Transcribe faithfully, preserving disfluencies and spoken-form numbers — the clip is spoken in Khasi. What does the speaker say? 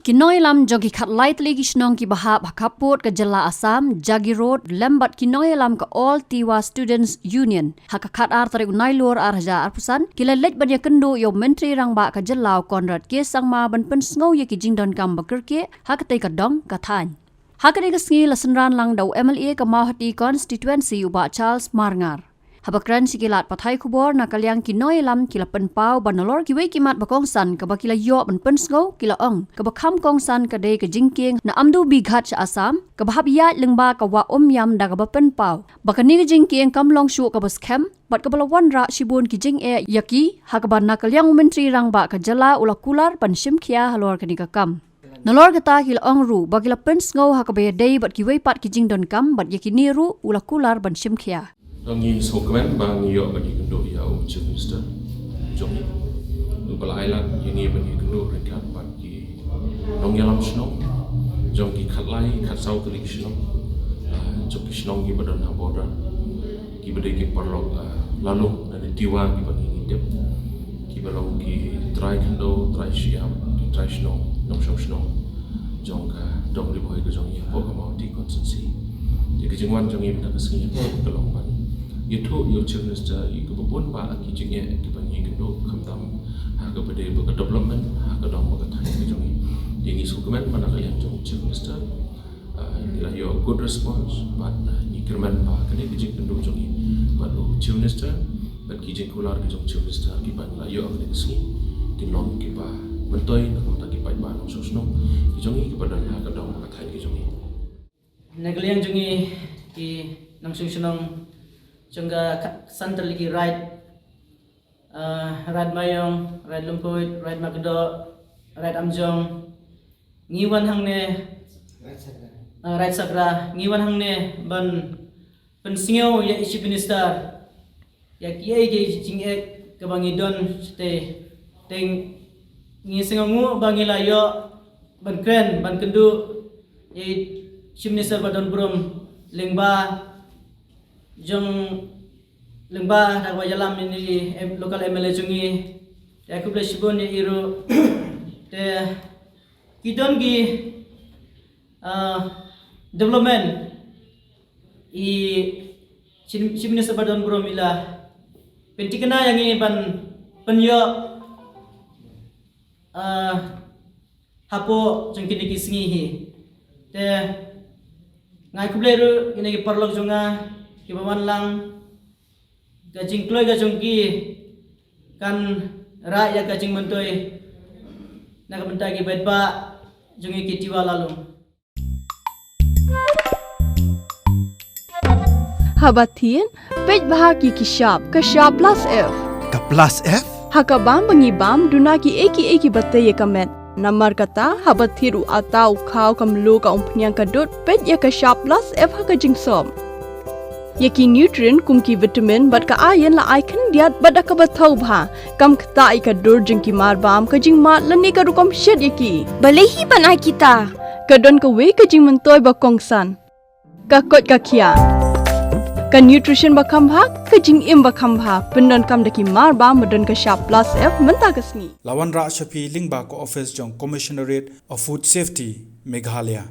Ki nongïalam jong ki khatlai tylli ki shnong kiba hap ha khappud ka jylla Assam, Jagiroad, lem bad ki nongïalam ka All Tiwa Students Union, ha ka khatar tarik u Nailur arhajar arphew san, ki la leit ban ïakynduh ïa u Myntri Rangbah ka jylla u Conrad K Sangma ban pynsngew ïa ki jingdonkam ba kyrkieh ha katei ka dong ka thaiñ. Ha kane ka sngi la synran lang da u M L A ka Mawhati Constituency u Bah Charles Marngar. Haba kren sha ki lad pathai khubor na ka liang ki nongïalam ki la pynpaw ba nalor kiwei ki mat ba kongsan kaba ki la ïoh ban pynsngew ki la ong kaba kham kongsan ka dei ka jingkieng na Amdu Bighat sha Assam kaba hap ïaid lyngba ka Wah Umiam da kaba pynpaw ba kane ka jingkieng kam long shuh kaba skhem bad kaba la wanrah shibun ki jingeh ïa ki ha kaba na ka liang u Myntri Rangbah ka jylla u la kular ban shim khia halor kane ka kam. Nalor kata ki la ong ruh ba ki la pynsngew ha kaba ïadei bad kiwei pat ki jingdonkam bad ïa kine ruh u la kular ban shim khia. Ngi sngewkmen ba ngi ïoh ban ïakynduh ïa u Chief Minister jong ngi. Uba la ailad ïa ngi ban ïakynduh ryngkat bad ki nongïalam shnong jong ki khatlai khatsaw tylli ki shnong, ah, jong ki shnong kiba don ha border, kiba dei ki paralok, ah, Lalung lane Tiwa kiba ngi ngin tip, kiba long ki trai khyndew, trai shyiap, ki trai shnong, nongshong shnong jong ka dong Ri Bhoi ka jong ngi hapoh ka Mawhati constituency. Ïa ka jingwan jong ngi mynta ka sngi ka long ban ïathuh ïa u Chief Minister ïa kaba bun bah ki jingeh kiba ngi ïakynduh, khamtam ha kaba dei bad ka development ha ka dong bad ka thaiñ ka jong ngi. Ïa ngi sngewkmen ba na ka liang jong u Chief Minister, ah, ngi la ïoh good response bad, ah, ngi kyrmen ba kane ka jingkynduh jong ngi bad u Chief Minister bad ki jingkular ki jong u Chief Minister kiba ngi la ïoh ha kane ka sngi kin long kiba myntoi na ka bynta ki paidbah nongshong shnong ki jong ngi kiba don ha ka dong ka thaiñ ki jong ngi. Na ka liang jong ngi ki nongshong shnong jong ka kha-, san tylli ki raid, ah, Raid Maïong, Raid Lymphuid, Raid Makdoh, Raid Amjong, ngi wan hangne, ah, Raid Sakra, ngi wan hangne ban pynsngew ïa i Chief Minister ïa kiei kiei ki jingeh kiba ngi don shatei. Te ngi sngewnguh ba ngi la ïoh ban kren ban kynduh ïa i Chief Minister ba don burom lyngba jong, lyngba da kaba ïalam ïa i em-, local M L A jong ngi. Te khublei shibun ïa i ruh. Te ki don ki, ah, development i Chief, Chief Minister ba don burom i la pynthikna ïa ngi ban pynïoh, ah, hapoh jong kine ki sngi hi. Te nga ai khublei ruh ïa kine ki paralok jong nga kiba wan lang, ka jingkloi ka jong ki kan rah ïa ka jingmyntoi na ka bynta ki paidbah jong ngi ki Tiwa Lalung. Haba thied, peit bha ki ki shap, ka shap plus F. Ka plus F? Ha ka bam ba ngi bam, duna kiei kiei kiba tei ïa ka met. Namar kata, haba thied u atta, u khaw, ka mluh, ka umphniang, ka dud, peit ïa ka shap plus F ha ka jingsop. Ïa ki nutrient kum ki vitamin bad ka iron la ai khyndiat bad da kaba thaw bha. Kam ktah ïa ka dur jong ki mar bam, ka jingmad lane ka rukom shet ïa ki. Balei hi ban ai kita? Ka don kawei ka jingmyntoi ba kongsan. Ka koit ka khiah. Ka nutrition ba kham bha, ka jingim ba kham bha. Pyndonkam da ki mar bam ba don ka shap plus F mynta ka sngi. La wanrah sha phi lyngba ka office jong Commissionerate of Food Safety, Meghalaya.